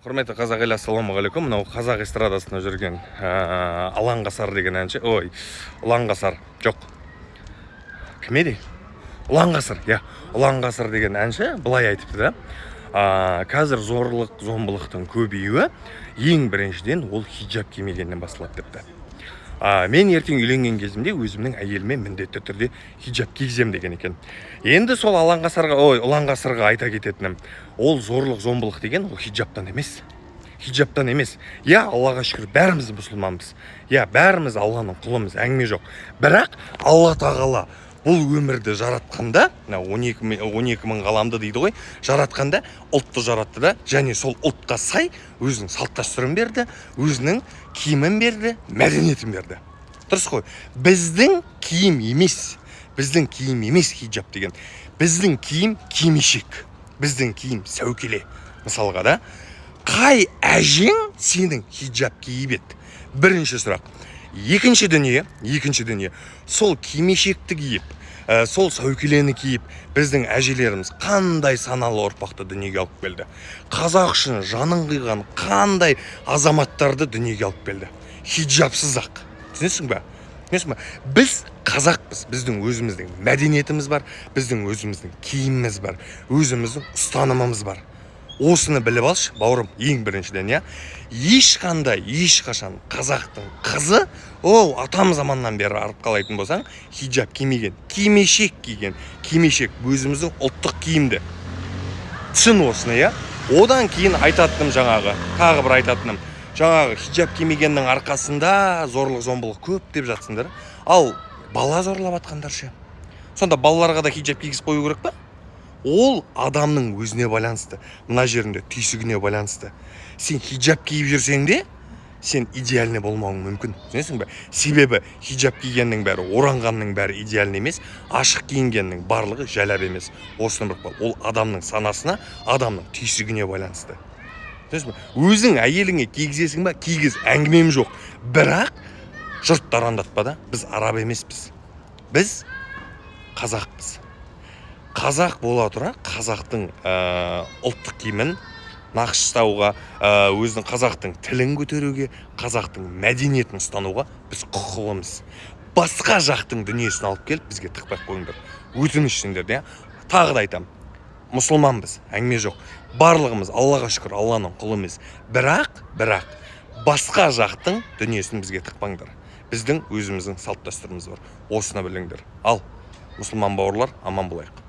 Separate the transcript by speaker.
Speaker 1: Құрметті қазақ елі, ассалаумағалейкум! Мынау қазақ эстрадасында жүрген Алаңғасар деген әнші, ой, Ұланғасар, жоқ, кім еді, Ұланғасыр, иә, Ұланғасыр деген әнші былай айтыпты да: қазір зорлық зомбылықтың көбеюі ең біріншіден ол хиджаб кимегеннен басталады депті. Мен ертең үйленген кезімде өзімнің әйеліме міндетті түрде хиджаб кигіземін деген екен. Енді сол Алаңғасарға, ой, Ұланғасырға айта кететінім: ол зорлық зомбылық деген ол хиджабтан емес, хиджабтан емес. Иә, Аллаға шүкір, бәріміз мұсылманбыз, иә, бәріміз Алланың құлымыз, әңгіме жоқ. Бірақ Алла Тағала бұл өмірді жаратқанда, мына 12 мың ғаламды дейді ғой, жаратқанда ұлтты жаратты да, және сол ұлтқа сай өзінің салт дәстүрін берді, өзінің киімін берді, мәдениетін берді, дұрыс қой? Біздің киім емес, біздің киім емес хиджаб деген. Біздің киім кимешек, біздің киім сәукеле мысалға да. Қай әжең сенің хиджаб киіп еді? Бірінші сұрақ. Екінші дүние, сол кимешекті киіп, сол сәукелені киіп, біздің әжелеріміз қандай саналы ұрпақты дүниеге алып келді, қазақ үшін жанын қиған қандай азаматтарды дүниеге алып келді хиджабсыз ақ, түсінесің ба? Түсінесің ба? Біз қазақпыз, біздің өзіміздің мәдениетіміз бар, біздің өзіміздің киіміміз бар, өзіміздің ұстанымымыз бар. Осыны біліп алшы, бауырым, ең біріншіден, иә. Ешқандай, ешқашан қазақтың қызы, ол атам заманнан бері арқалайтын болсаң, хиджаб кимеген, кимешек киген. Кимешек өзіміздің ұлттық киімді, түсін осыны, иә. Одан кейін айтатыным жаңағы, тағы бір айтатыным: жаңағы хиджаб кимегеннің арқасында зорлық зомбылық көп деп жатсыңдар. Ал бала зорлап жатқандар ше? Сонда балаларға да хиджаб кигізіп қою керек па? Ол адамның өзіне байланысты, мына жерінде түйсігіне байланысты. Сен хиджаб киіп жүрсең де, сен идеальный болмауың мүмкін, түсінесің бе? Себебі хиджаб кигеннің бәрі, оранғанның бәрі идеальный емес, ашық киінгеннің барлығы жәләп емес. Осыны біліп қой. Ол адамның санасына, адамның түйсігіне байланысты, түсінесің бе? Өзің әйеліңе кигізесің ба, кигіз, әңгімем жоқ. Бірақ жұртты арандатпа да. Біз араб емеспіз, біз қазақпыз. Қазақ бола тұра қазақтың ұлттық киімін нақыштауға, өзінің қазақтың тілін көтеруге, қазақтың мәдениетін ұстануға біз құқылымыз. Басқа жақтың дүниесін алып келіп бізге тықпай ақ қойыңдар, өтініш сендерден, иә. Тағы да айтамын: мұсылманбыз, әңгіме жоқ, барлығымыз, Аллаға шүкір, Алланың құлымыз. Бірақ басқа жақтың дүниесін бізге тықпаңдар. Біздің өзіміздің салт дәстүріміз бар, осыны біліңдер. Ал мұсылман бауырлар, аман болайық.